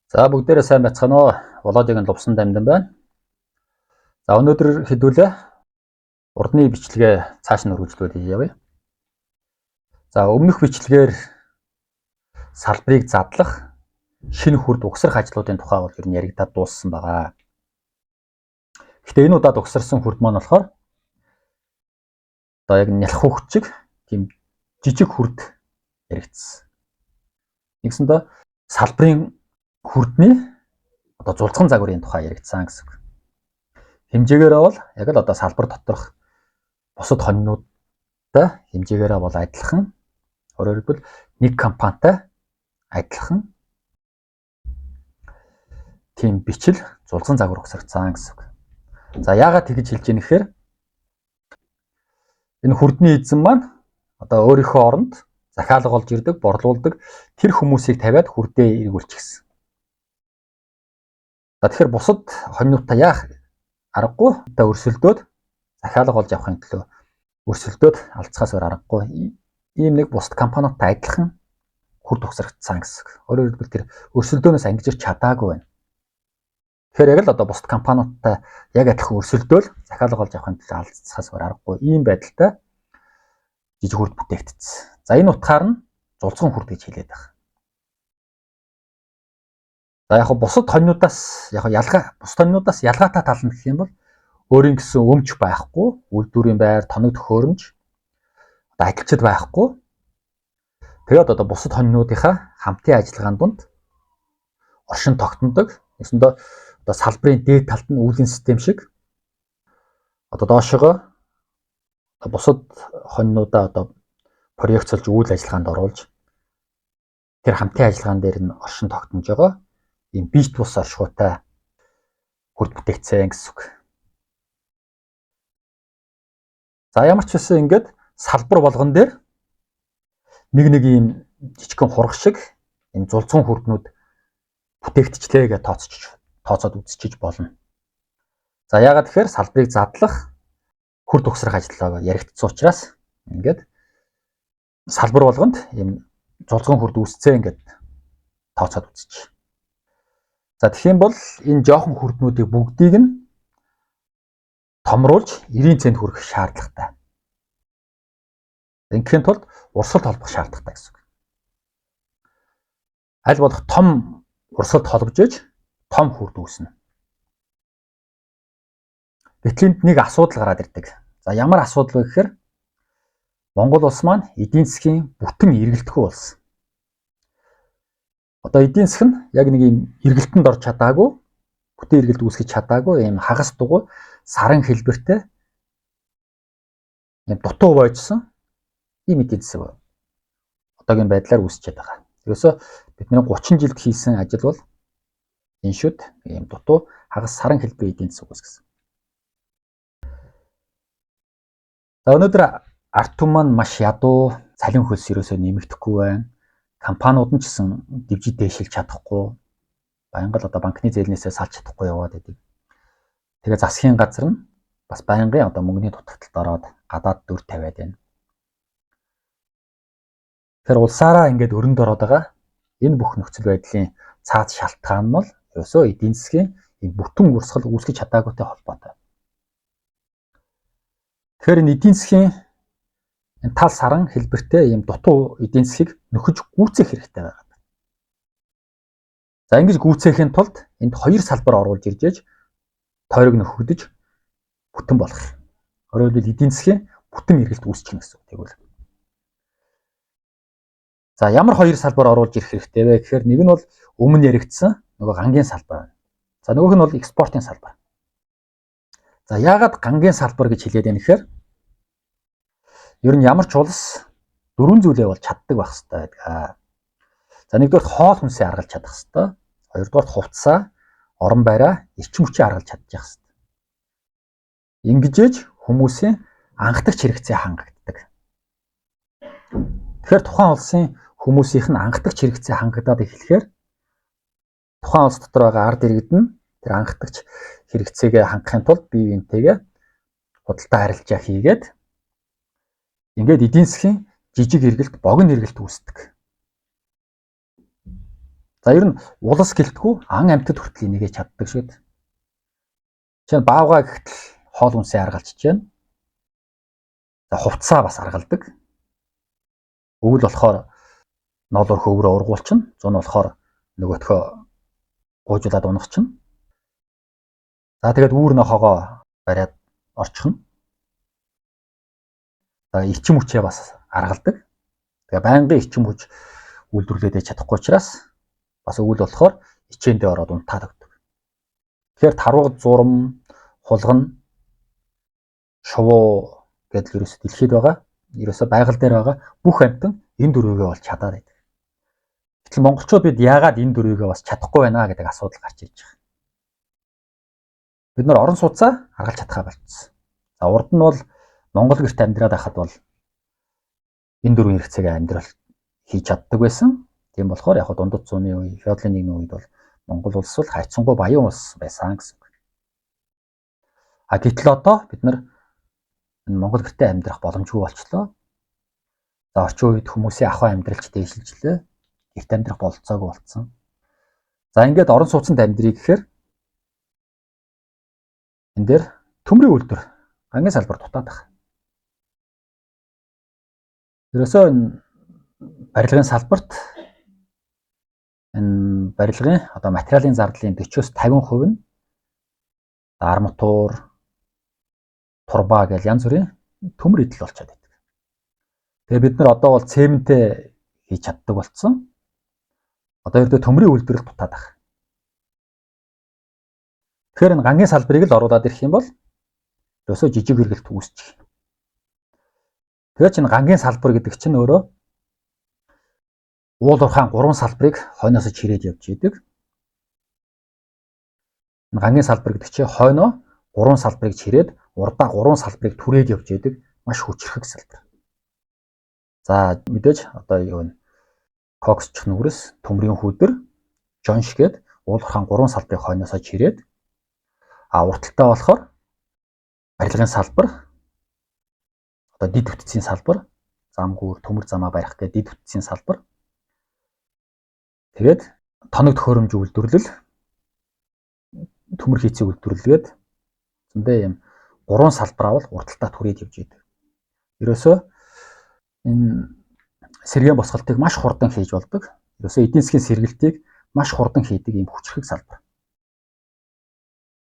За бүгдээрээ сайн байцгаана уу? Володигийн лувсан дамдан байна. За өнөөдөр хэдүүлээ урдны бичлэгээ цааш нь үргэлжлүүлж явъя. За өмнөх бичлэгээр салбарыг задлах, шинэ хүрд угсрах ажлуудын тухай бол ер нь яригдаад дууссан байгаа. Гэхдээ энэ удаад угсарсан хүрд маань болохоор одоо яг нялх хүүхэд шиг тийм жижиг хүрд яригдсан. Нэгсэндээ салбарын хүрдний одоо зулцхан загварын тухай яригдсан гэсэн үг. Хэмжээгээрээ бол яг л одоо салбар доторх бусад хонинуудтай хэмжээгээрээ бол адилхан. Өөрөөр хэлбэл нэг компанитай адилхан тийм бичил зулган загвар угсарцсан гэсэн үг. За яагаад тэгж хэлж яах гэхээр энэ хүрдний эзэн маань одоо өөрийнхөө оронд захиалга олж ирдэг, борлуулдаг тэр хүмүүсийг тавиад хүрдээ эргүүлчихсэн. За тэгэхээр бусад хонинуудтай яах аргагүй одоо өрсөлдөөд захиалга олж авахын төлөө өрсөлдөөд алдцахаас өөр аргагүй. Ийм нэг бусад компаниудтай адилхан хүрд угсрагдсан гэсэн. Өөрөөр хэлбэл тэр өрсөлдөөнөөс ангижирч чадаагүй байна. Тэгэхээр яг л одоо бусад компаниудтай яг адилхан өрсөлдөөл захиалга олж авахын төлөө алдцахаас өөр аргагүй. Ийм байдалтай жижиг хүрд бүтээгдсэн. За энэ утгаар нь зулцхан хүрд гэж хэлээд байна. За яг бусад хонинуудаас яг ялгаа бусад хонинуудаас ялгаатай тал нь гэх юм бол өөрийн гэсэн өмч байхгүй, үйлдвэрийн байр, тоног төхөөрөмж, одоо адилчид байхгүй. Тэгээд одоо бусад хонинуудынхаа хамтын ажиллагаанд дунд оршин тогтнодог. Ёсондоо одоо салбарын дээд талд нь үүлийн систем шиг одоо доошогоо бусад хонинуудаа одоо проекцолж үйл ажиллагаанд оруулж тэр хамтын ажиллагаан дээр нь оршин тогтнож байгаа ийм бие тус оршихуйтай хүрд бүтээгдсэн гэсэн үг. За ямар ч байсан ингээд салбар болгон дээр нэг нэг ийм жижигхэн хураг шиг ийм зулцхан хүрднүүд бүтээгдчихлээ гэж тооцоод үзчихэж болно. За яагаад тэгэхээр салбарыг задлах, хүрд угсрах ажлаа яригдсан учраас ингээд салбар болгонд ийм зулцхан хүрд үүсцээ ингээд тооцоод үзчих. За тэгэх юм бол энэ жоохон хүрднүүдийг бүгдийг нь томруулж 90 цент хүргэх шаардлагатай. Ингэхийн тулд урсгалд холбох шаардлагатай гэсэн үг. Аль болох том урсгалд холбож иж том хүрд үүснэ. Гэтэл энд нэг асуудал гараад ирдэг. За ямар асуудал вэ гэхээр Монгол улс маань эдийн засгийн бүтэн эргэлтэхүй болсон. Одоо эдийн засаг нь яг нэг юм эргэлтэнд орж чадаагүй, бүтэн эргэлт үүсгэж чадаагүй ийм хагас дугуй саран хэлбэртэй ийм дутуу бойжсон ийм эдийн засаг одоогийн байдлаар үүсчээд байгаа. Ерөөсө бидний 30 жилд хийсэн ажил бол энэ шүд ийм дутуу хагас саран хэлбэрийн эдийн засаг үүсгэсэн. За өнөөдөр ард түмэн маань маш ядуу, цалин хөлс ерөөсөө нэмэгдэхгүй байна. Компаниуд нь ч гэсэн дэвжид дээшилж чадахгүй. Байнга л одоо банкны зээлнээсээ салж чадахгүй яваад байдаг. Тэгээ засгийн газар нь бас байнгын одоо мөнгөний дутагдалд ороод гадаад дүр тавиад байна. Тэгэхээр улсаараа ингээд өрөнд ороод байгаа энэ бүх нөхцөл байдлын цаад шалтгаан нь бол ерөөсөө эдийн засгийн энэ бүтэн урсгал үүсгэж чадаагүйтэй холбоотой. Тэгэхээр энэ эдийн засгийн энэ тал саран хэлбэртэй ийм дутуу эдийн засгийг нөхөж гүйцэх хэрэгтэй байна. За ингэж гүйцэхийн тулд энд хоёр салбар оруулж ирж ээж тойрог нөхөгдөж бүтэн болох юм. Өөрөөр хэлбэл эдийн засгийн бүтэн эргэлт үүсчихнэ гэсэн үг. Тэгвэл. За ямар хоёр салбар оруулж ирэх хэрэгтэй вэ гэхээр нэг нь бол өмнө яригдсан нөгөө гангийн салбар байна. За нөгөөх нь бол экспортын салбар. За яагаад гангийн салбар гэж хэлээд байна гэхээр ер нь ямар ч улс дөрвөн зүйлээ бол чаддаг байх хэрэгтэй байдаг. За нэгдүгээр хоол хүнсээ аргалж чадах хэрэгтэй. Хоёрдугаар хувцсаа, орон байраа, эрчим хүчээ аргалж чадчих хэрэгтэй. Ингэж ээж хүмүүсийн анхдагч хэрэгцээ хангагддаг. Тэгэхээр тухайн улсын хүмүүсийнх нь анхдагч хэрэгцээ хангагдаад эхлэхээр тухайн улс дотор байгаа ард иргэд нь тэр анхдагч хэрэгцээгээ хангахын тулд бие биентэйгээ худалдаа харилцаа хийгээд ингээд эдийн засгийн жижиг эргэлт, богино эргэлт үүсдэг. За ер нь улс гэлтгүй ан амьтад хүртэл энийгээ чаддаг шүү дээ. Жишээ нь баавгай гэхтэл хоол хүнсээ аргалж байна. За хувцсаа бас аргалдаг. Өвөл болохоор ноолор хөврөө ургуулчихна. Зун болохоор нөгөөтхөө гуйжуулаад унахчихна. За тэгээд үүр нохоогоо бариад орчихно. За эрчим хүчээ бас аргалдаг. Тэгээ байнгын эрчим хүч үйлдвэрлээд чадахгүй учраас бас өвөл болохоор ичээндээ ороод унтаад өгдөг. Тэгэхээр тарвага, зурам, хулгана, шувуу гэдэл ерөөсө дэлхийд байгаа. Ерөөсө байгаль дээр байгаа бүх амьтан энэ дөрвийгээ бол чадаад байдаг. Гэтэл монголчууд бид яагаад энэ дөрвийгээ бас чадахгүй байна гэдэг асуудал гарч ирж байгаа. Бид нар орон сууцаа аргалж чадхаа болчихсон. За урд нь бол Монгол гэрт амьдраад байхад бол энэ дөрвөн хэрэгцээгээ амьдрал хийж чаддаг байсан. Тийм болохоор яг дундад зууны үе, феодлын нийгмийн үед бол Монгол улс бол хайцсангүй баян улс байсан гэсэн үг. А гэтэл одоо бид нар энэ Монгол гэртээ амьдрах боломжгүй болчлоо. За орчин үед хүмүүсийн ахуй амьдралч дээшилжлээ. Гэрт амьдрах бололцоогүй болцсон. За ингээд орон сууцнд амьдрий гэхээр энэ дээр төмрийн үйлдвэр гангийн салбар дутаад байна. Ерөөсөө энэ барилгын салбарт энэ барилгын одоо материалын зардлын 40-оос 50% нь арматур, турба гэл янз бүрийн төмөр идэл болчиход байдаг. Тэгээ бид нар одоо бол цементээ хийж чаддаг болцсон. Одоо ердөө төмрийн үйлдвэрлэл дутаад байна. Тэгэхээр энэ гангийн салбарыг л оруулаад ирэх юм бол ерөөсөө жижиг эргэлт үүсчих. Тэгээ чинь гангийн салбар гэдэг чинь өөрөө уул уурхаан гурван салбарыг хойноос чирээд явж идэг. Энэ гангийн салбар гэдэг чинь хойноо гурван салбарыг чирээд урдаа гурван салбарыг түрээд явж идэг маш хүчрхэг салбар. За мэдээж одоо юу вэ? Коксчих нүгрэс, төмрийн хүдэр, жонш гээд уул уурхаан гурван салбарыг хойноосоо чирээд а урталтай болохоор барилгын салбар, одоо дид бүтцийн салбар, замгүүр, төмөр замаа барих гэдэг дид бүтцийн салбар. Тэгээд тоног төхөөрөмж үйлдвэрлэл, төмөр хийцийн үйлдвэрлэлгээд зөндөө юм гурван салбараа бол урталтаа түрээд явж идэг. Ерөөсөө энэ сэргээн босголтыг маш хурдан хийж болдог. Ерөөсөө эдийн засгийн сэргэлтийг маш хурдан хийдэг ийм хүчрхэг салбар.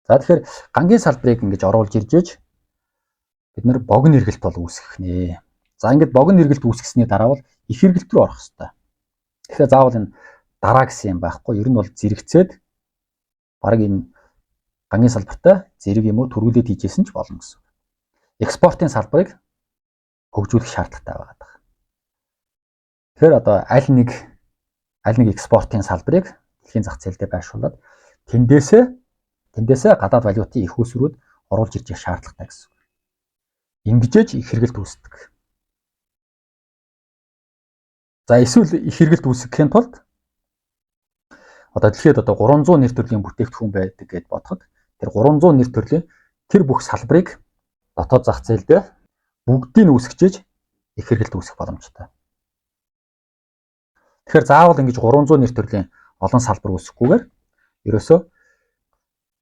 За тэгэхээр гангийн салбарыг ингэж оруулж ирж ээж бид нар богино эргэлт бол үүсгэх нэ. За ингэж богино эргэлт үүсгэсний дараа бол их эргэлт рүү орох хэрэгтэй. Тэгэхээр заавал энэ дараа гэсэн юм байхгүй. Ер нь бол зэрэгцээд бараг энэ гангийн салбартай зэрэг юм уу төрүүлээд хийжсэн ч болно гэсэн. Экспортын салбарыг хөгжүүлэх шаардлагатай байгаа. Тэгэхээр одоо аль нэг экспортын салбарыг дэлхийн зах зээл дээр байршуулад тэндээсээ гадаад валютын их усрүүд оруулж ирж явах шаардлагатай гэсэн. Ингэжээж их хэрэгэлт үүсдэг. За эсвэл их хэрэгэлт үүсгэхийн тулд одоо дэлхийд одоо 300 нэр төрлийн бүтээгдэхүүн байдаг гэд бодоход тэр 300 нэр төрлийн тэр бүх салбарыг дотоод зах зээл дээр бүгдийг нь үүсгэжээж их хэрэгэлт үүсгэх боломжтой. Тэгэхээр заавал ингэж 300 нэр төрлийн олон салбар үүсэхгүйгээр ерөөсөө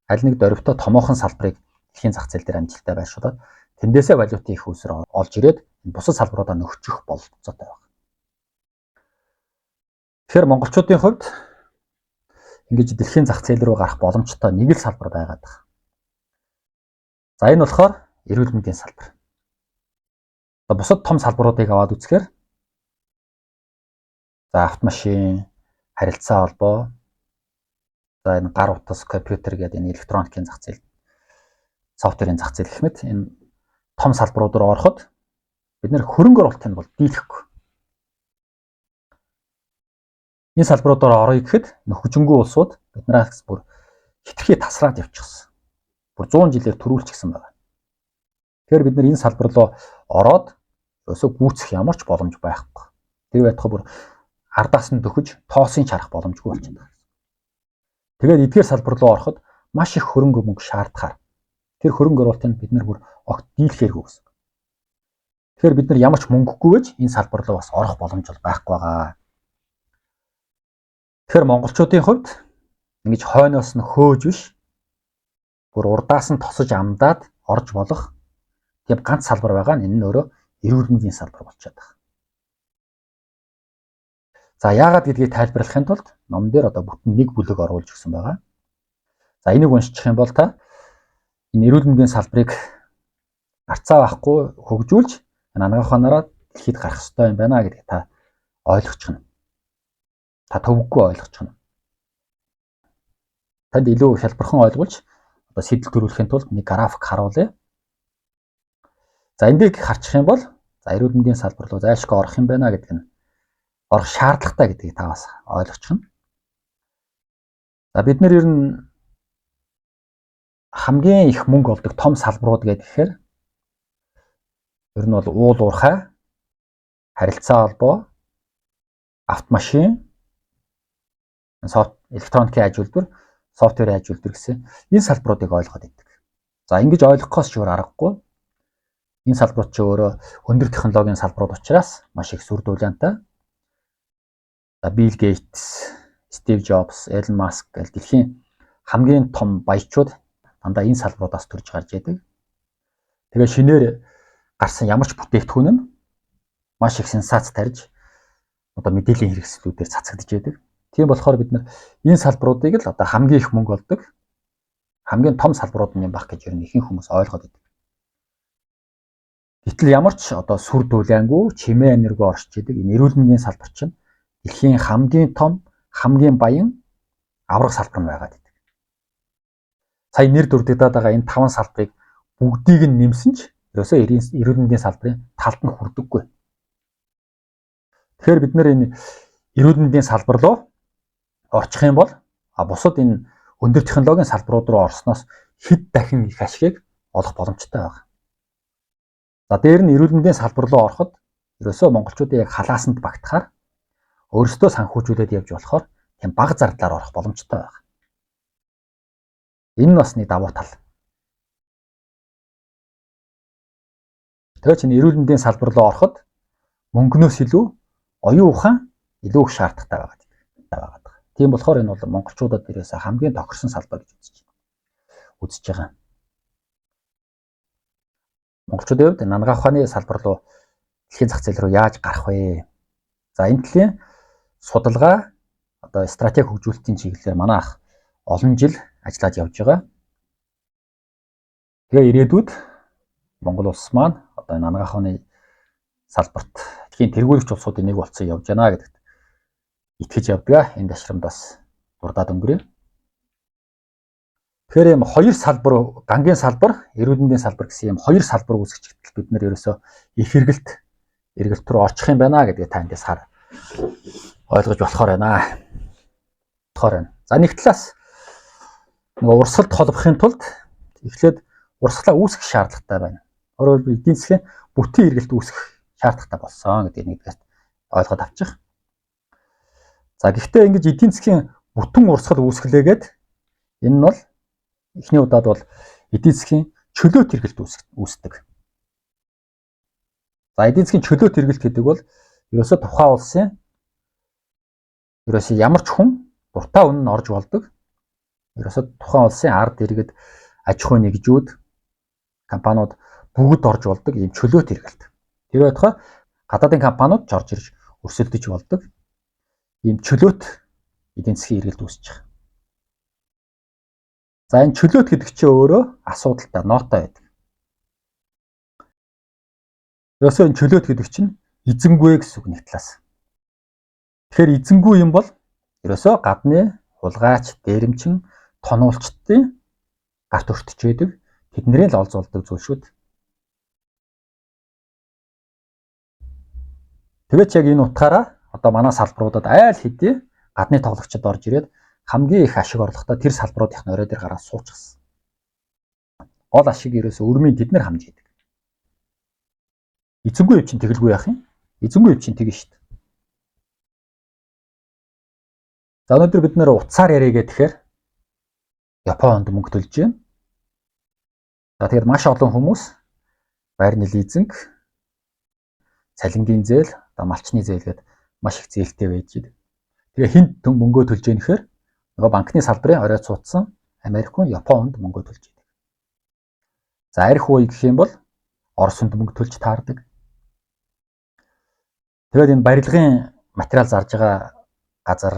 аль нэг дөрвтөө томоохон салбарыг дэлхийн зах зээл дээр амжилттай байршуулад тэндээсээ валютын их усрээр олж ирээд бусад салбаруудаа нөхчих бололцоотой байна. Тэгэхээр монголчуудын хувьд ингэж дэлхийн зах зээл рүү гарах боломжтой нэг л салбар байгаад байна. За энэ болохоор эрүүл мэндийн салбар. За бусад том салбаруудыг аваад үзэхээр за автомашин, харилцаа холбоо, за энэ гар утас, компьютер гэдэг энэ электроникийн зах зээл, софтверийн зах зээл гэх мэт энэ том салбарууд руу ороход бид нэр хөрөнгө оруулалтыг бол дийлэхгүй. Энэ салбаруудаар орё гэхэд нөхөжөнгөө улсууд биднээс бүр хитрхи тасраад явчихсан. Бүр 100 жилээр төрүүлчихсэн байна. Тэгэхээр бид нар энэ салбар руу ороод өсөө гүйцэх ямар ч боломж байхгүй. Тэр байтугай бүр ардаас нь дөхөж тоосын чарах боломжгүй болчиход байна. Тэгээд эдгээр салбар руу ороход маш их хөрөнгө мөнгө шаардахаар тэр хөрөнгө оруулалтыг бид нар бүр огт дийлэхээргүй гэсэн. Тэгэхээр бид нар ямар ч мөнгөгүй байж энэ салбар руу бас орох боломж бол байхгүй байгаа. Тэгэхээр монголчуудын хувьд ингэж хойноос нь хөөж биш, бүр урдаас нь тосож амдаад орж болох тийм ганц салбар байгаа нь энэ нь өөрөө эрүүл мэндийн салбар болчиход байна. За яагаад гэдгийг тайлбарлахын тулд ном дээр одоо бүтэн нэг бүлэг оруулж өгсөн байгаа. За энийг уншчих юм бол та энэ эрүүл мэндийн салбарыг гарцаа байхгүй хөгжүүлж анагаах ухаанаараа дэлхийд гарах ёстой юм байна гэдгийг та ойлгочихно. Та төвөггүй ойлгочихно. Танд илүү хялбархан ойлгуулж одоо сэдэл төрүүлэхийн тулд нэг график харуулъя. За эндийг харчих юм бол за эрүүл мэндийн салбар руу зайлшгүй орох юм байна гэдэг нь орох шаардлагатай гэдгийг та бас ойлгочихно. За бид нар ер нь хамгийн их мөнгө олдог том салбарууд гэхээр ер нь бол уул уурхай, харилцаа холбоо, автомашин, электроникийн аж үйлдвэр, софтверийн аж үйлдвэр гэсэн энэ салбаруудыг ойлгоод идэг. За ингэж ойлгохоос ч өөр аргагүй. Энэ салбарууд ч өөрөө өндөр технологийн салбарууд учраас маш их сүр дуулаантай. За Билл Гейтс, Стив Джобс, Элон Маск гэл дэлхийн хамгийн том баячууд дандаа энэ салбаруудаас төрж гарч идэг. Тэгээ шинээр гарсан ямар ч бүтээгдэхүүн нь маш их сенсац тарьж одоо мэдээллийн хэрэгслүүдээр цацагдж идэг. Тийм болохоор бид нар энэ салбаруудыг л одоо хамгийн их мөнгө олдог хамгийн том салбарууд нь юм байх гэж ер нь ихэнх хүмүүс ойлгоод идэг. Гэтэл ямар ч одоо сүр дүүлээнгүй, чимээ аниргүй оршиж идэг энэ эрүүл мэндийн салбар чинь дэлхийн хамгийн том, хамгийн баян авраг салбар нь байгаад идэг. Сая нэр дурддагдаад байгаа энэ 5 салбарыг бүгдийг нь нэмсэн ч ерөөсөө эрүүл мэндийн салбарын талд нь хүрдэггүй. Тэгэхээр бид нэр энэ эрүүл мэндийн салбар руу орчих юм бол бусад энэ өндөр технологийн салбарууд руу орсноос хэд дахин их ашигыг олох боломжтой байна. За дээр нь эрүүл мэндийн салбар руу ороход ерөөсөө монголчуудын яг халаасанд багтахаар өөрсдөө санхүүжүүлээд явж болохоор тийм бага зардлаар орох боломжтой байна. Энэ нь бас нэг давуу тал. Тэгэхээр чинь эрүүл мэндийн салбар руу ороход мөнгнөөс илүү оюун ухаан илүү их шаардлагатай байгаа. Тийм болохоор энэ бол монголчуудад ерөөсөө хамгийн тохирсон салбар гэж үзэж байгаа. Монголчуудын хувьд анагаах ухааны салбар руу дэлхийн зах зээл рүү яаж гарах вэ? За энэ төрлийн судалгаа одоо стратеги хөгжүүлэлтийн чиглэлээр манай ах олон жил ажиллаж явж байгаа. Тэгээ ирээдүйд Монгол улс маань одоо энэ анагаах ухааны салбарт дэлхийн тэргүүлэгч улсуудын нэг болсон явж байна гэдэгт итгэж явдаг. Энэ дашрамд бас дурдаад өнгөрье. Тэгэхээр ийм хоёр салбар, гангийн салбар, эрүүл мэндийн салбар гэсэн ийм хоёр салбар үүсгэж бид нэр ерөөсөө их эргэлт рүү орчих юм байна гэдгээ та эндээс хар ойлгож болохоор байна. За нэг талаас нөгөө урсгалд холбохын тулд эхлээд урсгалаа үүсгэх шаардлагатай байна. Өөрөөр хэлбэл эдийн засгийн бүтэн эргэлт үүсгэх шаардлагатай болсон гэдгийг нэгдүгээр ойлгоод авчих. За гэхдээ ингэж эдийн засгийн бүтэн урсгал үүсгэлээгээд энэ нь бол эхний удаад бол эдийн засгийн чөлөөт эргэлт үүсдэг. За эдийн засгийн чөлөөт эргэлт гэдэг бол ерөөсөө тухайн улсын ерөөсөө ямар ч хүн дуртай үнэ нь орж болдог. Ерөөсөө тухайн улсын ард иргэд, аж ахуй нэгжүүд, компаниуд бүгд орж болдог ийм чөлөөт эргэлт. Тэр байтугай гадаадын компаниуд ч орж ирж өрсөлдөж болдог. Ийм чөлөөт эдийн засгийн эргэлт үүсэж байгаа. За энэ чөлөөт гэдэг чинь өөрөө асуудалтай, нотой байдаг. Ерөөсөө энэ чөлөөт гэдэг чинь эзэнгүй гэсэн үг нэг талаас. Тэгэхээр эзэнгүй юм бол ерөөсөө гадны хулгайч, дээрэмчин, тонуулчдын гарт өртөж байдаг. Тэднэрийн л олзуулдаг зүйл шүү дээ. Тэгээд ч яг энэ утгаараа одоо манай салбаруудад айл хэдий гадны тоглогчид орж ирээд хамгийн их ашиг орлоготой тэр салбаруудын орой дээр гараад суучихсан. Гол ашиг ерөөсөө өрмийн тэд нар хамж идэг. Эзэнгүй юм чинь тэгэлгүй яах юм? Эзэнгүй юм чинь тэгэн шүү дээ. За өнөөдөр бид нэр утсаар яриа гэхээр Японд мөнгө төлж байна. За тэгэхээр маш олон хүмүүс байрны лизинг, цалингийн зээл, одоо малчны зээл гээд маш их зээлтэй байж идэг. Тэгээ хинт мөнгөө төлж яах гэхээр нөгөө банкны салбарын орой цуудсан Америк хүн, Японд мөнгөө төлж идэг. За арх үе гэх юм бол Орос хүнд мөнгө төлж таардаг. Тэгээд энэ барилгын материал зарж байгаа газар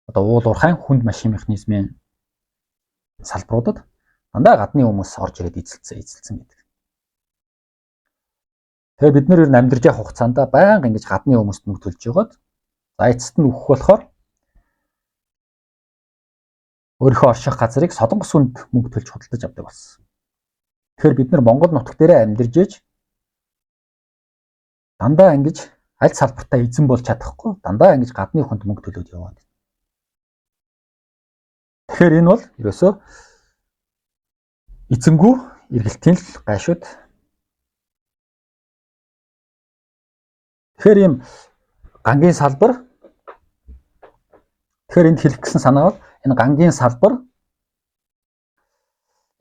одоо уул уурхайн хүнд машин механизмын салбаруудад дандаа гадны хүмүүс орж ирээд эзэлсэн гэдэг. Тэгээ бид нэр ер нь амьдарч явах хугацаанд байнга ингэж гадны хүмүүст мөнгө төлж байгаад за эцэст нь өөхөх болохоор өөрийнхөө орших газрыг Солонгос хүнд мөнгө төлж худалдаж авдаг болсон. Тэгэхээр бид нар Монгол нутаг дээрээ амьдарч ээж дандаа ингэж аль салбартаа эзэн болж чадахгүй дандаа ингэж гадны хүнд мөнгө төлөөд яваад. Тэгэхээр энэ бол ерөөсөө эзэнгүй эргэлтийн л гайшууд. Тэгэхээр ийм гангийн салбар, тэгэхээр энд хэлэх гэсэн санаа бол энэ гангийн салбар,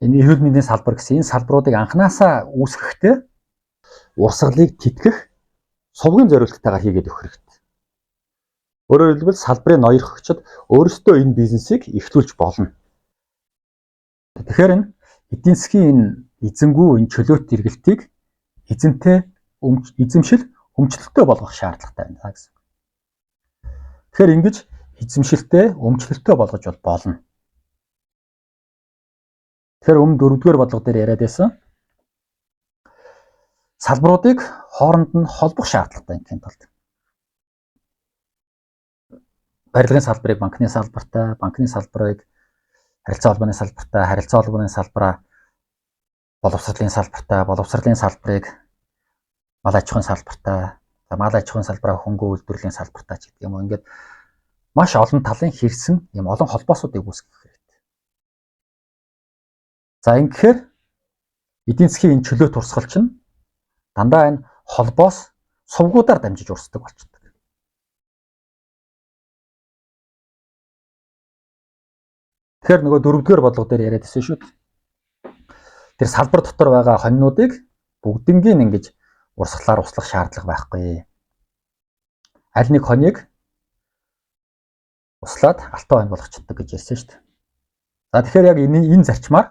энэ эрүүл мэндийн салбар гэсэн энэ салбаруудыг анханасаа үүсгэхдээ урсгалыг тэтгэх сувгийн зориулттайгаар хийгээд өгөх хэрэгтэй. Өөрөөр хэлбэл салбарын ноёрхогчид өөрсдөө энэ бизнесийг эрхлүүлж болно. Тэгэхээр энэ эдийн засгийн энэ эзэнгүй энэ чөлөөт эргэлтийг эзэнтэй эзэмшил өмчлөлттэй болгох шаардлагатай байна гэсэн. Тэгэхээр ингэж эзэмшилтэй өмчлөлттэй болгож бол болно. Тэгэхээр өмнө дөрөвдүгээр бодлого дээр яриад байсан. Салбаруудыг хооронд нь холбох шаардлагатай юм тулд. Барилгын салбарыг банкны салбартай, банкны салбарыг харилцаа холбооны салбартай, харилцаа холбооны салбараа боловсролын салбартай, боловсролын салбарыг мал аж ахуйн салбартай, за мал аж ахуйн салбараа хөнгө үйлдвэрлэлийн салбартай ч гэдэг юм уу. Ингээд маш олон талын хэрсэн юм олон холбоосуудыг үүсгэх хэрэгтэй. За ингэхээр эдийн засгийн энэ чөлөө турсгал чинь дандаа энэ холбоос сувгуудаар дамжиж урсдаг болчихдог. Тэгэхээр нөгөө дөрөвдүгээр бодлого дээр яриад байсан шүү дээ. Тэр салбар дотор байгаа хонинуудыг бүгднгийн ингэж урсгалаар услах шаардлага байхгүй. Аль нэг хоныг услаад алтан хонь болгочдөг гэж ярьсан шүү дээ. За тэгэхээр яг энэ зарчмаар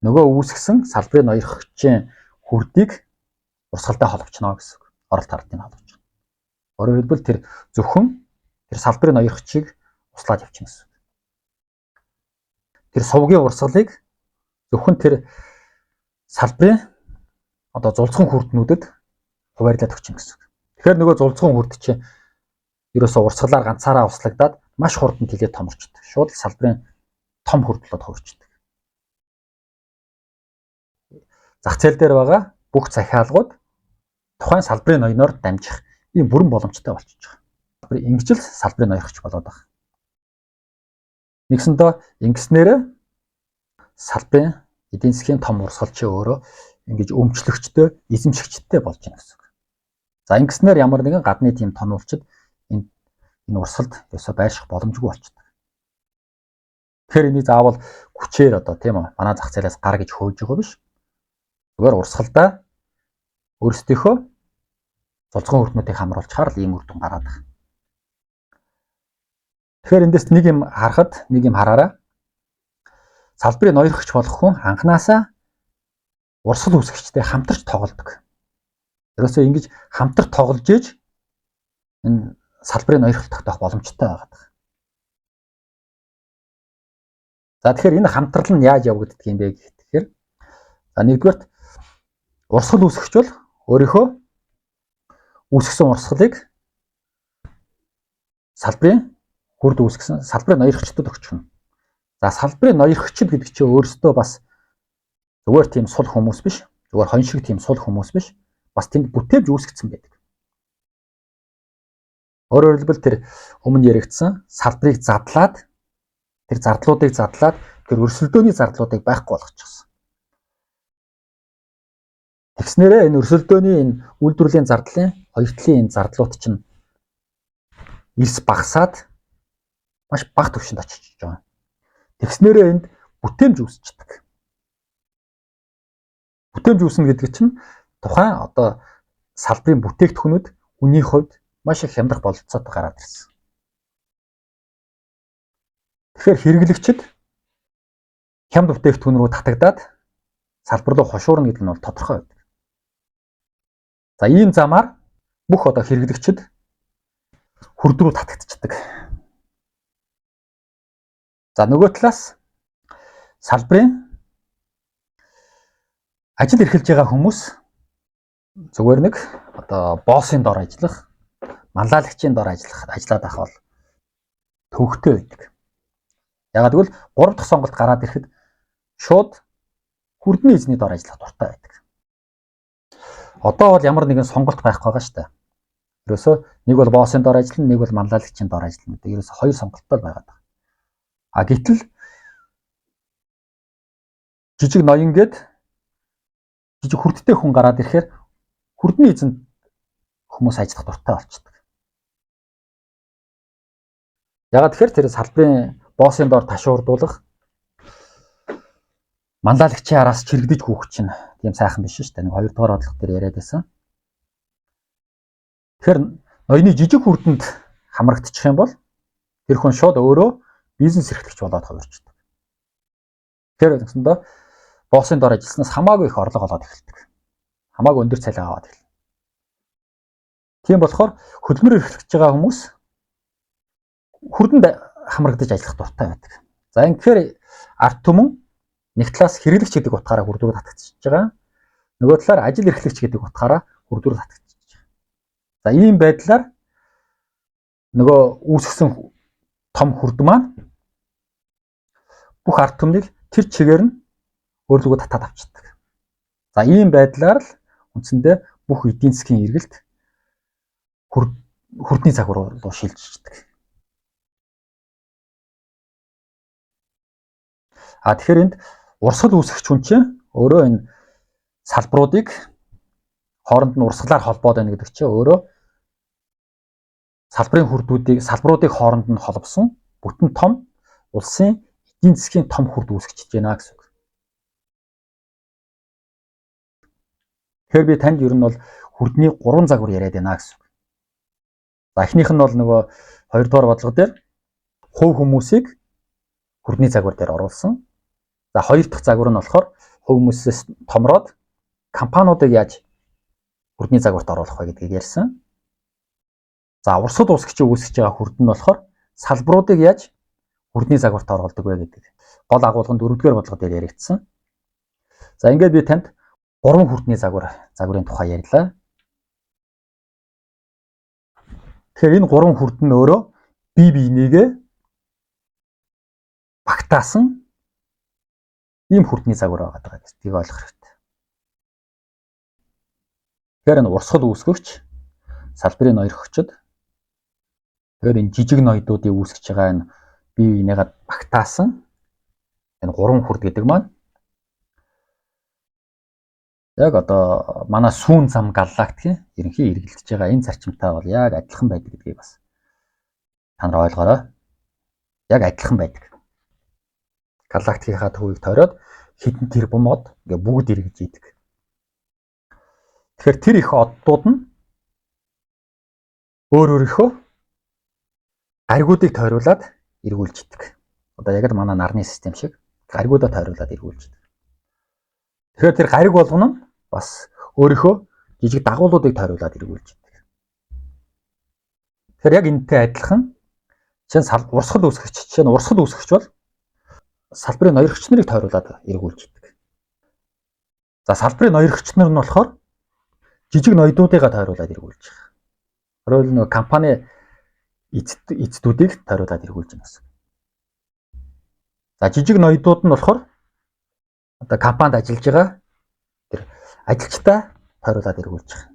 нөгөө үүсгэсэн салбарын ноёрхогчийн хүрдийг урсгалтай холбочно гэсэн үг. Оролт хардыг холбочих. Өөрөөр хэлбэл тэр зөвхөн тэр салбарын ноёрхогчийг услаад явчихна гэсэн үг. Тэр сувгийн урсгалыг зөвхөн тэр салбарын одоо зулцхан хүрднүүдэд хуваарлаад өгчин гэсэн үг. Тэгэхээр нөгөө зулцхан хүрд чинь ерөөсөө урсгалаар ганцаараа услагдаад маш хурдан тэлээд томорчдөг. Шууд л салбарын том хүрд болоод хувирчдаг. Зах зээл дээр байгаа бүх захиалгууд тухайн салбарын ноёноор дамжих ийм бүрэн боломжтой болчихж байгаа. Ингэж л салбарын ноёрхч болоод байгаа. Нэгсэндээ ингэснээрээ салбарын эдийн засгийн том урсгал чи өөрөө ингэж өмчлөгчтэй, эзэмшигчтэй болж байна гэсэн үг. За ингэснээр ямар нэгэн гадны тийм тонуулчид энэ урсгалд ерөөсөө байрших боломжгүй болчихдог. Тэгэхээр энийг заавал хүчээр одоо тийм үү манай зах зээлээс гар гэж хөөж байгаа биш. Зүгээр урсгалдаа өөрсдийнхөө зулцхан хүртнүүдийг хамруулчихаар л ийм үр дүн гараад байгаа. Тэгэхээр эндээс нэг юм харахад нэг юм хараараа. Салбарын ноёрхогч болох хүн анханасаа урсгал үүсгэгчтэй хамтарч тоглодог. Ерөөсөө ингэж хамтар тоглож ээж энэ салбарын ноёрхол тогтоох боломжтой байгаа. За тэгэхээр энэ хамтрал нь яаж явагддаг юм бэ гэхээр за нэгдүгээрт урсгал үүсгэгч бол өөрийнхөө үүсгэсэн урсгалыг салбарын хүрд үүсгэсэн салбарын ноёрхчдод өгчихнө. За салбарын ноёрхчид гэдэг чинь өөрсдөө бас зүгээр тийм сул хүмүүс биш. Зүгээр хон шиг тийм сул хүмүүс биш. Бас тэнд бүтээмж үүсгэсэн байдаг. Өөрөөр хэлбэл тэр өмнө яригдсан салбарыг задлаад тэр зардлуудыг задлаад тэр өрсөлдөөний зардлуудыг байхгүй болгочихсон. Тэгснээрээ энэ өрсөлдөөний энэ үйлдвэрлэлийн зардлын хоёр талын энэ зардлууд чинь эрс багасаад маш бага түвшинд очиж байгаа. Тэгснээрээ энд бүтээмж үүсчдэг. Бүтээмж үүснэ гэдэг чинь тухайн одоо салбарын бүтээгдэхүүнүүд үнийн хувьд маш их хямдрах бололцоотой гараад ирсэн. Тэгэхээр хэрэглэгчид хямд бүтээгдэхүүн рүү татагдаад салбар руу хошуурна гэдэг нь бол тодорхой байдаг. За ийм замаар бүх одоо хэрэглэгчид хүрд рүү татагдчихдаг. За нөгөө талаас салбарын ажил эрхэлж байгаа хүмүүс зүгээр нэг одоо боссын дор ажиллах, манлайлагчийн дор ажиллах, ажиллаад байх бол төвөгтэй байдаг. Яагаад гэвэл 3 дахь сонголт гараад ирэхэд шууд хүрдний эзний дор ажиллах дуртай байдаг. Одоо бол ямар нэгэн сонголт байхгүй байгаа шүү дээ. Ерөөсөө нэг бол боссын дор ажиллана, нэг бол манлайлагчийн дор ажиллана гэдэг ерөөсөө хоёр сонголттой байгаад байгаа. А гэтэл жижиг ноён гээд жижиг хүрдтэй хүн гараад ирэхээр хүрдний эзэнд хүмүүс ажиллах дуртай болчихдог. Яагаад тэгэхээр тэр салбарын боссын дор ташуурдуулах манлайлагчийн араас чирэгдэж гүйх чинь тийм сайхан биш шүү дээ. Нэг хоёрдугаар бодлого дээр яриад байсан. Тэгэхээр ноёны жижиг хүрдэнд хамрагдчих юм бол тэр хүн шууд өөрөө бизнес эрхлэгч болоод хувирчдаг. Тэгэхээр үндсэндээ боссын дор ажилласнаас хамаагүй их орлого олоод эхэлдэг. Хамаагүй өндөр цалин аваад эхэлнэ. Тийм болохоор хөдөлмөр эрхлэж байгаа хүмүүс хүрдэнд хамрагдаж ажиллах дуртай байдаг. За ингэхээр ард түмэн нэг талаас хэрэглэгч гэдэг утгаараа хүрд рүү татагдчихж байгаа. Нөгөө талаар ажил эрхлэгч гэдэг утгаараа хүрд рүү татагдчихж байгаа. За ийм байдлаар нөгөө үүсгэсэн том хүрд маань бүх ард түмнийг тэр чигээр нь өөрлөгөө татаад авчирдаг. За ийм байдлаар л үндсэндээ бүх эдийн засгийн эргэлт хүрдний загвар руу шилжчихдэг. А тэгэхээр энд урсгал үүсгэгч хүн чинь өөрөө энэ салбаруудыг хооронд нь урсгалаар холбоод байна гэдэг чинь өөрөө салбарын хүрдүүдийг салбаруудыг хооронд нь холбосон бүтэн том улсын эдийн засгийн том хүрд үүсгэж байна гэсэн үг. Тэгэхээр би танд ер нь бол хүрдний 3 загвар яриад байна гэсэн үг. За эхнийх нь бол нөгөө хоёрдугаар бодлого дээр хувь хүмүүсийг хүрдний загвар дээр оруулсан. За хоёр дахь загвар нь болохоор хувь хүмүүсээс томроод компаниудыг яаж хүрдний загварт оруулах вэ гэдгийг ярьсан. За урсгал үүсгэж үүсгэж байгаа хүрд нь болохоор салбаруудыг яаж хүрдний загварт оруулдаг вэ гэдэг гол агуулгын дөрөвдүгээр бодлого дээр яригдсан. За ингээд би танд 3 хүрдний загварын тухай ярьлаа. Тэгэхээр энэ 3 хүрд нь өөрөө бие биенийгээ багтаасан ийм хүрдний загвар байгаа гэдгийг ойлгох хэрэгтэй. Тэгэхээр энэ урсгал үүсгэгч, салбарын ноёрхогчид, тэгэхээр энэ жижиг ноёдуудыг үүсгэж байгаа энэ бие биенийгээ багтаасан энэ 3 хүрд гэдэг маань яг одоо манай сүүн зам галактикийн ерөнхий эргэлдэж байгаа энэ зарчимтай бол яг адилхан байдаг гэдгийг бас та нар ойлгоорой. Яг адилхан байдаг. Галактикийнхаа төвийг тойроод хэдэн тэрбум од ингээ бүгд эргэж идэг. Тэгэхээр тэр их оддууд нь өөр өөрийнхөө гаригуудыг тойруулаад эргүүлж идэг. Одоо яг л манай нарны систем шиг гаригуудаа тойруулаад эргүүлж идэг. Тэгэхээр тэр гариг болгоно нь бас өөрийнхөө жижиг дагуулуудыг тойруулаад эргүүлж идэг. Тэгэхээр яг энэтэй адилхан жишээ нь урсгал үүсгэгч, жишээ нь урсгал үүсгэгч бол салбарын ноёрхогч нарыг тойруулаад эргүүлж идэг. За салбарын ноёрхогч нар нь болохоор жижиг ноёдуудыгаа тойруулаад эргүүлж байгаа. Өөрөөр нөгөө компани эцдүүдийг тойруулаад эргүүлж байна гэсэн. За жижиг ноёдууд нь болохоор одоо компанид ажиллаж байгаа тэр ажилчдаа тойруулаад эргүүлж байгаа.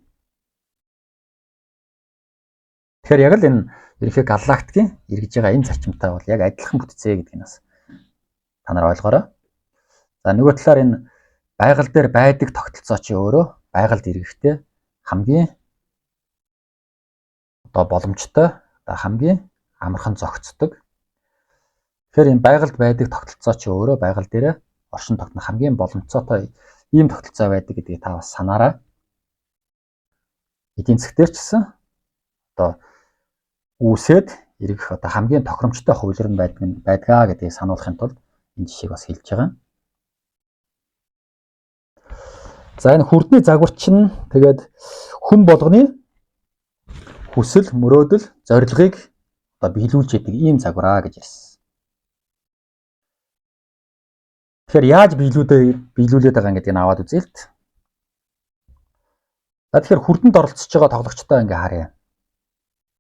Тэгэхээр яг л энэ ерөнхий галактикийн эргэж байгаа энэ зарчимтай бол яг адилхан бүтцээ гэдгийг бас та нар ойлгоорой. За нөгөө талаар энэ байгаль дээр байдаг тогтолцоо чи өөрөө байгальд эргэхдээ хамгийн одоо боломжтой, одоо хамгийн амархан зохицдог. Тэгэхээр энэ байгальд байдаг тогтолцоо чи өөрөө байгаль дээр оршин тогтнох хамгийн боломжтой ийм тогтолцоо байдаг гэдгийг та бас санаарай. Эдийн засаг дээр ч гэсэн одоо үүсээд эргэх одоо хамгийн тохиромжтой хувилбар нь байдгаа гэдгийг сануулахын тулд энэ жишээг бас хэлж байгаа. За энэ хүрдний загвар чинь тэгээд хүн болгоны хүсэл, мөрөөдөл, зорилгыг одоо биелүүлж идэг ийм загвараа гэж ярьсан. Тэгэхээр яаж биелүүлээд байгаа гэдгийг аваад үзье л т. За тэгэхээр хүрдэнд оролцож байгаа тоглогчтой ингээ харъя.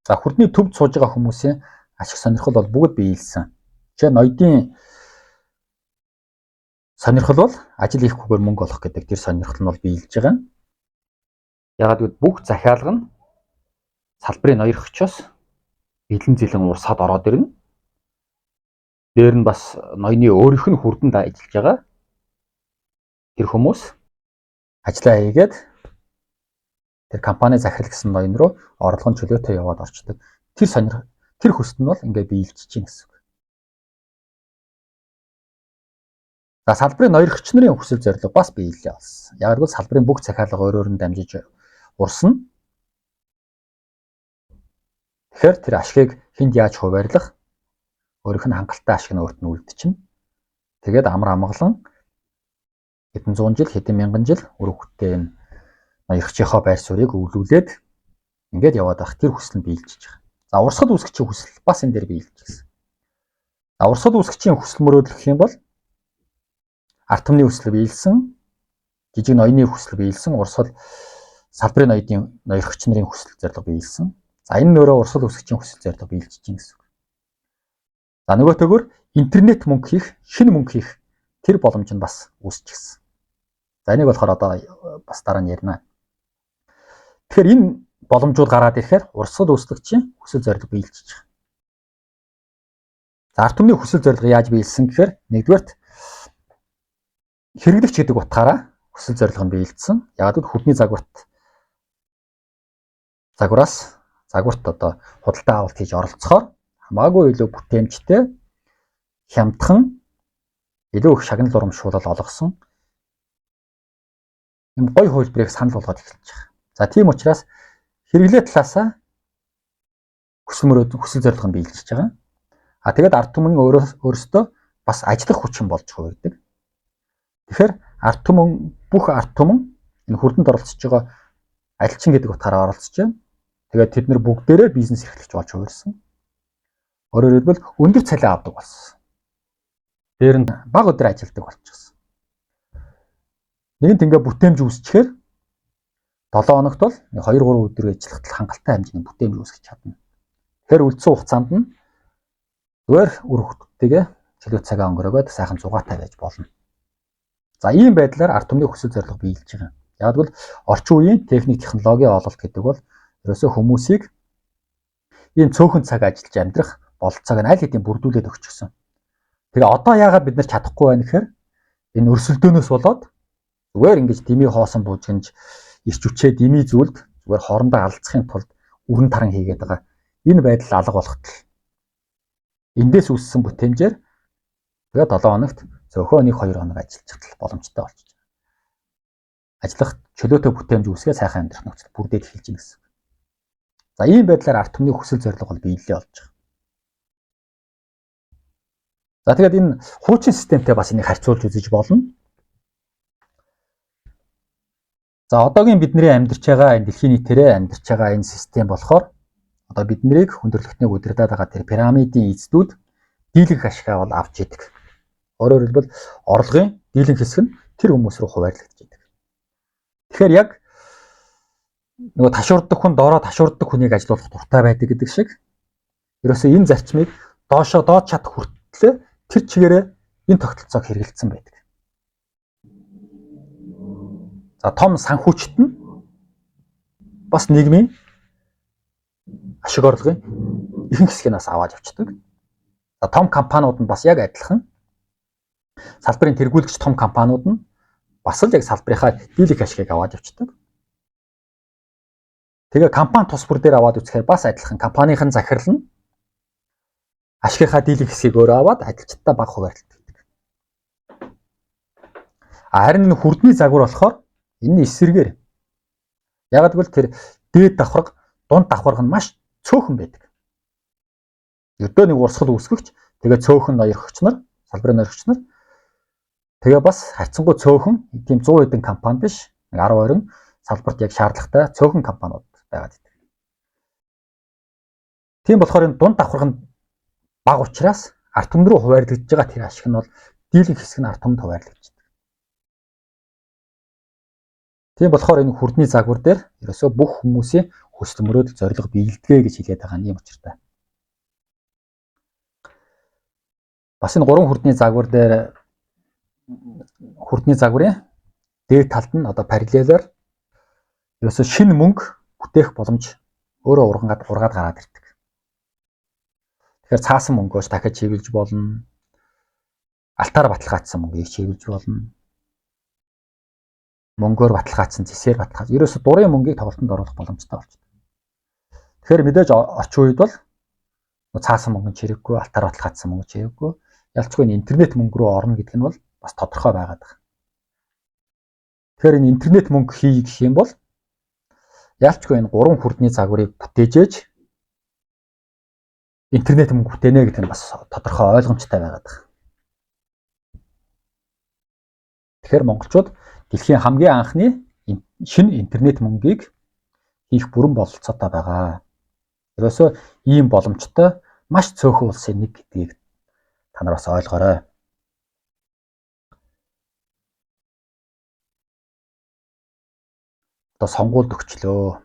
За хүрдний төвд сууж байгаа хүмүүсийн ашиг сонирхол бол бүгд биелсэн. Жишээ нь ноёдын сонирхол бол ажил хийхгүйгээр мөнгө олох гэдэг тэр сонирхол нь бол биелж байгаа. Яагаад гэвэл бүх захиалга нь салбарын ноёрхчоос бэлэн зэлэн урсаад ороод ирнэ. Дээр нь бас ноёны өөрийнх нь хүрдэнд ажиллаж байгаа тэр хүмүүс ажиллаа хийгээд тэр компани захирал гэсэн ноён руу орлогын чөлөөтэй яваад орчдөг. Тэр сонир тэр хүсэл нь бол ингээ биелж чинь гэсэн үг. За салбарын ноёрхч нарын хүсэл зорилго бас биелэлээ болсон. Яг л салбарын бүх захиалга өөрөөр нь дамжиж урсна. Тэгэхээр тэр ашигыг хүнд яаж хуваарлах өөрийнх нь хангалттай ашиг нь өөрт нь үлдчихнэ. Тэгээд амар амгалан хэдэн зуун жил, хэдэн мянган жил үр хөвгтөө энэ ноёрхчийнхоо байр суурийг өвлүүлээд ингээд яваад байх тэр хүсэл нь биелж байгаа. За урсгал үүсгэгчийн хүсэл бас энэ дээр биелж гисэн. За урсгал үүсгэгчийн хүсэл мөрөөдөл гэх юм бол ард түмний хүсэл биелсэн, жижиг ноёны хүсэл биелсэн, урсгал салбарын ноёдын ноёрхч нарын хүсэл зорилго биелсэн. За энэ нөрөө урсгал үүсгэгчийн хүсэл зорилго биелж чинь гэсэн үг. За нөгөөтэйгөр интернет мөнгө хийх, шинэ мөнгө хийх тэр боломж нь бас үүсчихсэн. За энийг болохоор одоо бас дараа нь ярина. Тэгэхээр энэ боломжууд гараад ирэхээр урсгал үүсгэгчийн хүсэл зорилго биелчихэж байгаа. За ард түмний хүсэл зорилго яаж биелсэн гэхээр нэгдүгээрт хэрэглэгч гэдэг утгаараа хүсэл зорилго нь биелсэн. Яг л хүрдний загвараас загварт одоо худалдаа авалт хийж оролцохоор хамаагүй илүү бүтээмжтэй, хямдхан, илүү их шагнал урамшуулал олгосон юм гоё хувилбарыг санал болгоод эхэлж байгаа. За тийм учраас хэрэглээ талаасаа хүсэл мөрөөд хүсэл зорилго нь биелчихэж байгаа. А тэгээд ард түмэн өөрөөсөө бас ажиллах хүчин болж хувирдаг. Тэгэхээр ард түмэн бүх ард түмэн энэ хүрдэнд оролцож байгаа ажилчин гэдэг утгаараа оролцож байна. Тэгээд тэд нар бүгдээрээ бизнес эрхлэгч болж хувирсан. Өөрөөр хэлбэл өндөр цалин авдаг болсон. Дээр нь бага өдөр ажилладаг болчихсон. Нэгэнт ингээ бүтээмж үүсчихээр 7 хоногт бол 2 3 өдөр ажиллахад хангалттай хэмжээний бүтээмж үүсгэж чадна. Тэгэхээр үлдсэн хугацаанд нь зүгээр үр хөвгттэйгээ чөлөө цагаа өнгөрөөгөөд сайхан зугаатай байж болно. За ийм байдлаар ард түмний хүсэл зорилго биелж байгаа. Яг бол орчин үеийн техник технологийн ололт гэдэг бол ерөөсөө хүмүүсийг ийм цөөхөн цаг ажиллаж амьдрах бололцоог нь аль хэдийн бүрдүүлээд өгчихсөн. Тэгээ одоо яагаад бид нар чадахгүй байна гэхээр энэ өрсөлдөөнөөс болоод зүгээр ингэж дими хоосон буужгинж ирч хүчээ дими зүйлд зүгээр хоорондоо алдцахын тулд өрн таран хийгээд байгаа. Энэ байдал алга болоход л эндээс үүссэн бүтээмжээр тэгээ 7 хоногт зөөхөө 1 2 хоног ажиллаж л боломжтой болчих. Ажиллах чөлөөтэй бүтээмж үүсгээ сайхан амьдрах нөхцөл бүрдээд эхэлж байна гэсэн. За ийм байдлаар ард түмний хүсэл зорилго бол биелэлээ болж байгаа. За тэгээд энэ хуучин системтэй бас энийг харьцуулж үзэж болно. За одоогийн бидний амьдарч байгаа энэ дэлхийн нийтээрээ амьдарч байгаа энэ систем болохоор одоо биднийг хүндрэлтнийг удирдах байгаа тэр пирамидын эздүүд дийлэнх ашгаа бол авч идэг. Өөрөөр хэлбэл орлогын дийлэнх хэсэг нь тэр хүмүүс рүү хуваарлагдаж идэг. Тэгэхээр яг нөгөө ташуурдаг хүн доороо ташуурдаг хүнийг ажилуулах дуртай байдаг гэдэг шиг ерөөсөө энэ зарчмыг доошоо доод чат хүртлээ тэр чигээрээ энэ тогтолцоог хэрэгэлсэн байдаг. За том санхүүчт нь бас нийгмийн ашиг орлогын ихэнх хэсгийг бас аваад явцдаг. За том компаниуд нь бас яг адилхан. Салбарын тэргүүлэгч том компаниуд нь бас л яг салбарынхаа дийлэнх ашигыг аваад явцдаг. Тэгээ компани тус бүр дээр аваад үзэхээр бас адилхан. Компанийн захирал нь ашигынхаа дийлэнх хэсгийг өөрөө аваад ажилчдаа бага хуваарлтдаг. Харин энэ хүрдний загвар болохоор энэ эсэргээр. Яг гэвэл тэр дээд давхарга, дунд давхарга нь маш цөөхөн байдаг. Ердөө нэг урсгал үүсгэгч, тэгээ цөөхөн ноёрхогч нар, салбарын ноёрхогч нар. Тэгээ бас хайцсангуй цөөхөн тийм 100 хэдэн компани биш, нэг 10 20 салбарт яг шаардлагатай цөөхөн компаниуд байгаад байдаг. Тийм болохоор энэ дунд давхарга нь бага учраас ард түмэн рүү хуваарлагдж байгаа тэр ашиг нь бол дийлэнх хэсэг нь ард түмэнд хуваарлагдчихдаг. Тийм болохоор энэ хүрдний загвар дээр ерөөсөө бүх хүмүүсийн хүсэл мөрөөдөл зорилго биелдэгэ гэж хэлээд байгаа нь ийм учиртай. Бас энэ гурван хүрдний загвар дээр хүрдний загварын дээд талд нь одоо параллелээр ерөөсөө шинэ мөнгө бүтээх боломж өөрөө ургаад гараад ирдэг. Тэгэхээр цаасан мөнгөөс дахиад чиглэж болно. Алтаар баталгаажсан мөнгийг чиглэж болно. Мөнгөөр баталгаажсан, зэсээр баталгааж. Ерөөсө дурын мөнгийг тоглолтод оруулах боломжтой болчихдог. Тэгэхээр мэдээж орчин үед бол цаасан мөнгө нь чирэггүй, алтаар баталгаажсан мөнгө чирэггүй. Ялцгүй интернет мөнгө рүү орно гэдэг нь бол бас тодорхой байгаад байна. Тэгэхээр энэ интернет мөнгө хий гэх юм бол ялцгүй энэ гурван хүрдний загварыг бүтээжээж интернет мөнгө бүтээнэ гэдэг нь бас тодорхой ойлгомжтой байгаад байна. Тэгэхээр монголчууд дэлхийн хамгийн анхны шинэ интернет мөнгийг хийх бүрэн бололцоотой байгаа. Ерөөсөө ийм боломжтой маш цөөхөн улсын нэг гэдгийг та нар бас ойлгоорой. Одоо сонгуульд өгчлөө.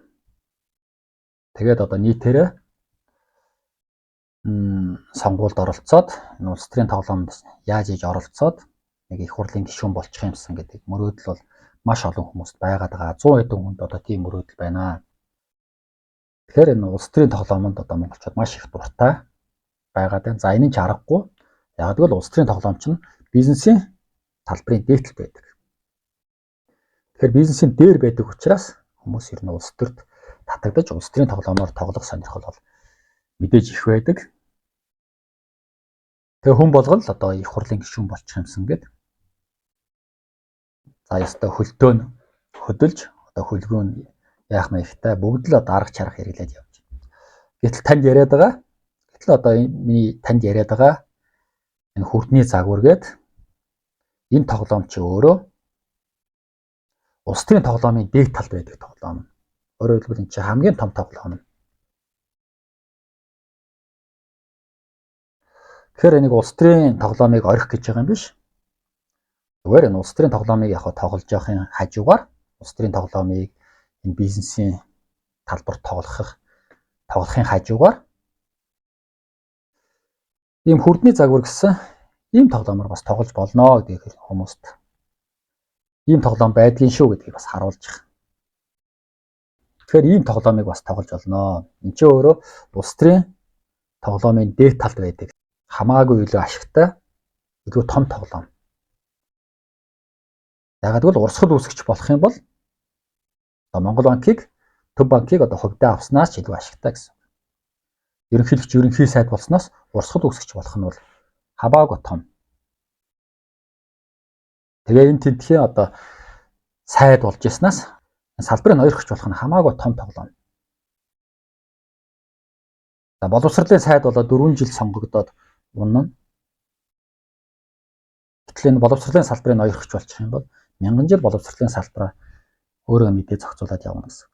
Тэгээд одоо нийтээрээ сонгуульд оролцоод энэ улс төрийн тоглоомд яаж хийж оролцоод нэг их хурлын гишүүн болчих юмсан гэдэг мөрөөдөл бол маш олон хүмүүст байгаад байгаа. 100 хэдэн хүнд одоо тийм мөрөөдөл байна. Тэгэхээр энэ улс төрийн тоглоомонд одоо монголчууд маш их дуртай байгаад байна. За энэ нь ч аргагүй. Яг гэвэл улс төрийн тоглоом чинь бизнесийн талбарын дээдл байдаг. Тэгэхээр бизнесийн дээр байдаг учраас хүмүүс ер нь улс төрт татагдаж улс төрийн тоглоомоор тоглох сонирхол бол мэдээж их байдаг. Тэгээ хүн болгон л одоо их хурлын гишүүн болчих юмсан гэд. За ёстой хөлтөө нь хөдөлж одоо хөлгөө нь яах маягтай бүгд л одоо арга чарга хэрэглээд явж. Гэтэл танд яриад байгаа. Гэтэл одоо миний танд яриад байгаа энэ хүрдний загвар гээд энэ тоглоом чи өөрөө улс төрийн тоглоомын дээд талд байдаг тоглоом. Өөрөөр хэлбэл энэ чи хамгийн том тоглоом. Тэгэхээр энийг улс төрийн тоглоомыг орхих гэж байгаа юм биш. Зүгээр энэ улс төрийн тоглоомыг яг тоглож явахын хажуугаар улс төрийн тоглоомыг энэ бизнесийн талбарт тоглохын хажуугаар ийм хүрдний загвар гэсэн ийм тоглоомор бас тоглож болно гэдгийг хүмүүст ийм тоглоом байдгийн шүү гэдгийг бас харуулж байгаа. Тэгэхээр ийм тоглоомыг бас тоглож болно. Энд чинь өөрөө улс төрийн тоглоомын дээд талд байдаг. Хамаагүй илүү ашигтай, илүү том тоглоом. Яагаад гэвэл урсгал үүсгэж болох юм бол одоо Монгол банкыг, Төв банкыг одоо хувьдаа авснаас ч илүү ашигтай гэсэн. Ерөнхийлөгч ерөнхий сайд болсноос урсгал үүсгэж болох нь бол хамаагүй том. Тэгээ энэ тентхийн одоо сайд болж яснаас салбарын ноёрхож болох нь хамаагүй том тоглоом. За боловсролын сайд болоо 4 жил сонгогдоод унана. Гэтэл энэ боловсролын салбарын ноёрхож болчих юм бол мянган жил боловсролын салбараа өөрөө мэдээ зохицуулаад явна гэсэн.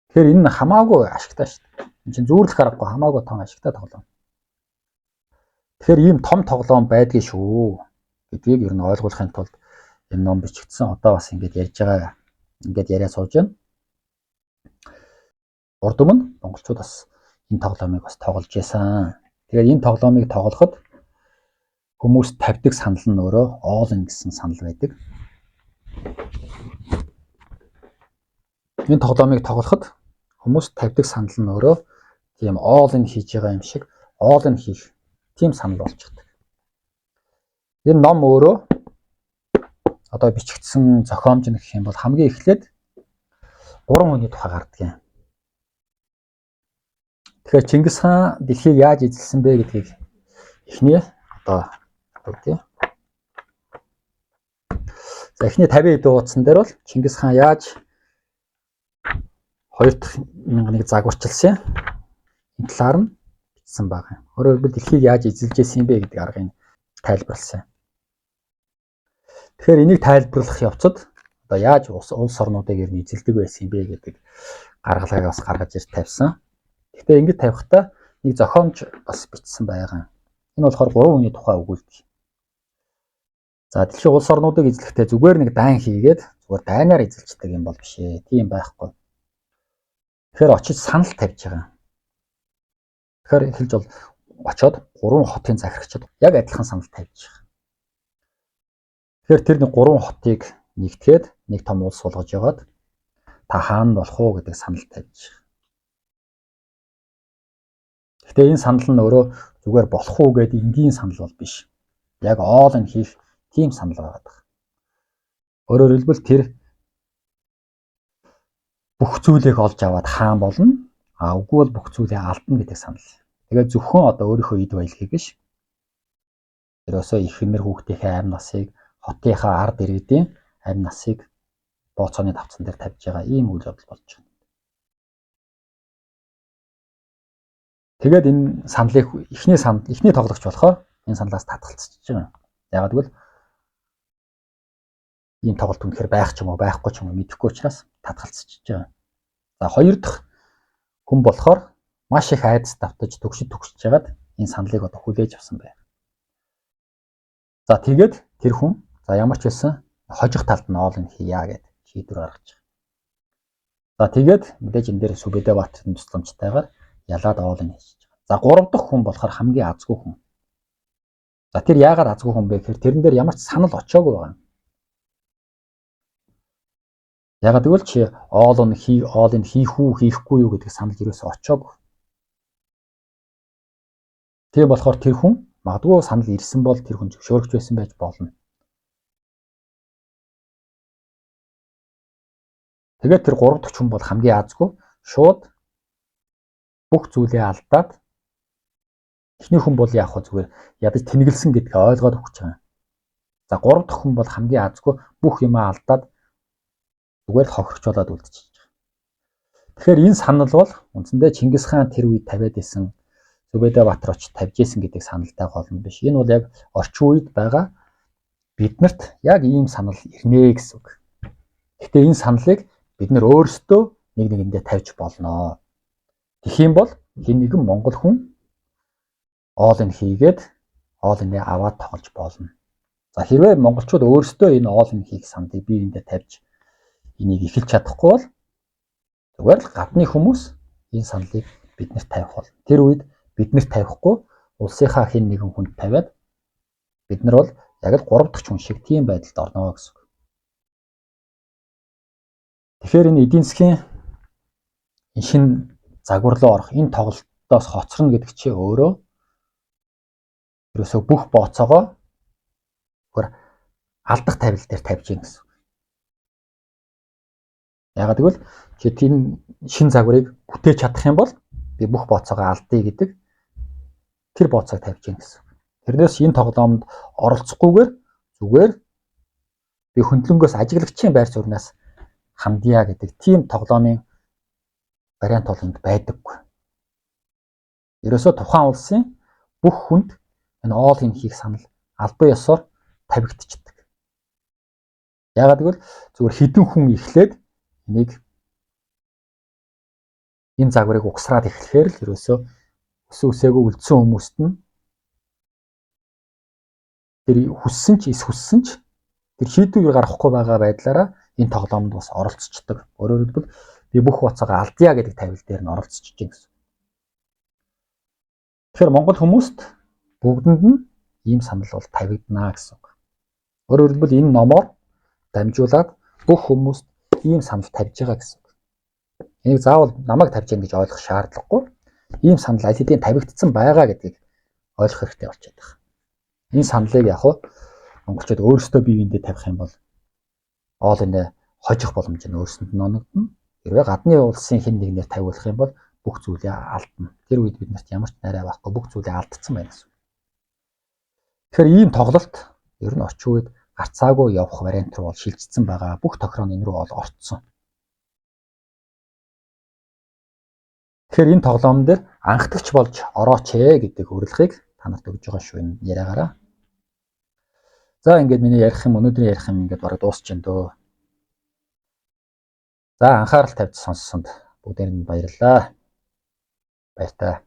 Тэгэхээр энэ нь хамаагүй ашигтай шүү дээ. Энэ чинь зүүрлэх аргагүй хамаагүй том ашигтай тоглоом. Тэгэхээр ийм том тоглоом байдгийг шүү гэдгийг ер нь ойлгуулахын тулд энэ ном бичигдсэн. Одоо бас ингэж ярьж байгаа. Ингээд яриа сууж байна. Урд өмнө монголчууд бас энэ тоглоомыг бас тоглож байсан. Тэгээд энэ тоглоомыг тоглоход хүмүүс тавьдаг санал нь өөрөө all in гэсэн санал байдаг. Энэ тоглоомыг тоглоход хүмүүс тавьдаг санал нь өөрөө тийм all in хийж байгаа юм шиг all in хийх тийм санал болчихдог. Энэ ном өөрөө одоо бичигдсэн зохиомж нь гэх юм бол хамгийн эхлээд 3 хүний тухай гардаг юм. Тэгэхээр Чингис хаан дэлхийг яаж эзэлсэн бэ гэдгийг эхний одоо өгдөө. За эхний 50 хэдэн хуудсан дээр бол Чингис хаан яаж 2001-ийг загварчилсан энэ талаар нь бичсэн байгаа юм. Өөрөөр хэлбэл дэлхийг яаж эзэлж исэн юм бэ гэдэг аргыг тайлбарласан. Тэгэхээр энийг тайлбарлах явцад одоо яаж улс орнуудыг ер нь эзэлдэг байсан юм бэ гэдэг гаргалгааг бас гаргаж ирж тавьсан. Гэхдээ ингэж тавихтаа нэг зохиомж бас бичсэн байгаа. Энэ болохоор 3 хүний тухай өгүүлдэг. За дэлхийн улс орнуудыг эзлэхдээ зүгээр нэг дайн хийгээд зүгээр дайнаар эзэлждэг юм бол биш ээ. Тийм байхгүй. Тэгэхээр очиж санал тавьж байгаа. Тэгэхээр эхэлж бол очоод 3 хотын захирагчид яг адилхан санал тавьж байгаа. Тэгэхээр тэр нэг 3 хотыг нэгтгээд нэг том улс болгож яваад та хаан болох уу гэдэг санал тавьж байгаа. Гэхдээ энэ санал нь өөрөө зүгээр болох уу гэдэг энгийн санал бол биш. Яг all in хийх тийм санал байгаа даа. Өөрөөр хэлбэл тэр бүх зүйлийг олж аваад хаан болно. А үгүй бол бүх зүйлээ алдна гэдэг санал. Тэгээд зөвхөн одоо өөрийнхөө эд баялагийг биш. Ерөөсөө их нэр хүүхдийнхээ амь насыг, хотынхаа ард иргэдийн амь насыг бооцооны тавцан дээр тавьж байгаа ийм үйл явдал болж байна. Тэгээд энэ саналыг эхний санал, эхний тоглогч болохоор энэ саналаас татгалцчихж байгаа. Яагаад гэвэл ийм тоглолт үнэхээр байх ч юм уу байхгүй ч юм уу мэдэхгүй учраас татгалцчихж байгаа. За хоёр дахь хүн болохоор маш их айдас давтаж төгшөж төгсөж жагаад энэ саналыг одоо хүлээж авсан байна. За тэгээд тэр хүн за ямар ч байсан хожих талд нь all in хийя гэд шийдвэр гаргаж байгаа. За тэгээд мэдээж энэ дээр Сүбэдэ Баатарын тусламжтайгаар ялаад all in хийж байгаа. За гурав дахь хүн болохоор хамгийн азгүй хүн. За тэр яагаад азгүй хүн бэ гэхээр тэрэн дээр ямар ч санал очоогүй байгаа юм. Яагаад гэвэл чи all in хий, all in хийх үү, хийхгүй юу гэдэг санал ерөөсөө очоогүй. Тийм болохоор тэр хүн магадгүй санал ирсэн бол тэр хүн зөвшөөрөгч байсан байж болно. Тэгээд тэр гурав дахь хүн бол хамгийн азгүй шууд бүх зүйлээ алдаад эхний хүн бол яг хөө зүгээр ядаж тэнэгэлсэн гэдгээ ойлгоод өгч байгаа. За гурав дахь хүн бол хамгийн азгүй бүх юмаа алдаад зүгээр л хохирч болоод үлдчихэж байгаа. Тэгэхээр энэ санал бол үндсэндээ Чингис хаан тэр үед тавиад исэн Сүбэдэ Баатар очиж тавьж исэн гэдэг саналтай гол нь биш. Энэ бол яг орчин үед байгаа биднэрт яг ийм санал ирнэ гэсэн үг. Гэхдээ энэ саналыг бид нэр өөрсдөө нэг нэгэндээ тавьж болно. Тэгэх юм бол хэн нэгэн монгол хүн all in хийгээд all in-ээ аваад тоглож болно. За хэрвээ монголчууд өөрсдөө энэ all in хийх саналыг бие биендээ тавьж энийг эхэлж чадахгүй бол зүгээр л гадны хүмүүс энэ саналыг биднэрт тавих болно. Тэр үед биднэрт тавихгүй улсынхаа хэн нэгэн хүнд тавиад бид нар бол яг л 3 дахь хүн шиг тийм байдалд орно гэсэн үг. Тэгэхээр энэ эдийн засгийн шинэ загвар руу орох энэ тоглолтоос хоцорно гэдэг чинь өөрөө ерөөсөө бүх бооцоогоо зүгээр алдах тавилал дээр тавьж гин гэсэн. Яагаад гэвэл чи тийм шин загварыг бүтээж чадах юм бол би бүх бооцоогоо алдъя гэдэг тэр бооцоог тавьж гин гэсэн. Тэрнээс энэ тоглоомд оролцохгүйгээр зүгээр би хөндлөнгөөс ажиглагчийн байр сууриас хамдъя гэдэг тийм тоглоомын вариант бол энд байдаггүй. Ерөөсөө тухайн улсын бүх хүнд энэ all in хийх санал албан ёсоор тавигдчихдаг. Яагаад гэвэл зүгээр хідэн хүн эхлээд энийг энэ загварыг угсраад эхлэхээр л ерөөсөө өсөн үсээгүй үлдсэн хүмүүст нь тэр хүссэн ч эс хүссэн ч тэр шийдвэр гаргахгүй байгаа байдлаараа энэ тоглоомд бас оролцчихдог. Өөрөөр хэлбэл би бүх боцоогоо алдъя гэдэг тавил дээр нь оролцож чинь гэсэн. Тэгэхээр монгол хүмүүст бүгдэнд нь ийм санал бол тавигдана гэсэн үг. Өөрөөр хэлбэл энэ номоор дамжуулаад бүх хүмүүст ийм санал тавьж байгаа гэсэн үг. Энийг заавал намайг тавьж гин гэж ойлгох шаардлагагүй. Ийм санал аль хэдийн тавигдсан байгаа гэдгийг ойлгох хэрэгтэй болчиход байна. Энэ саналыг яг хуу монголчууд өөрсдөө бие биендээ тавих юм бол all in хожих боломж нь өөрсөнд нь оногдно. Хэрвээ гадны улсын хэн нэгнээр тавиулах юм бол бүх зүйлээ алдна. Тэр үед бид нарт ямар ч нарай байхгүй бүх зүйлээ алдсан байна гэсэн. Тэгэхээр ийм тоглолт ер нь орчин үед гарцаагүй явах вариант руу бол шилжчихсэн байгаа. Бүх тохироо энэ рүү бол орцсон. Тэгэхээр энэ тоглоом дээр анхдагч болж орооч ээ гэдэг урилгыг та нарт өгж байгаа шүү энэ яриагаараа. За, ингээд миний ярих юм, өнөөдрийн ярих юм ингээд бараг дуусч байна дөө. За, анхаарал тавьж сонссонд бүгдээрэнд баярлалаа. Баяртай.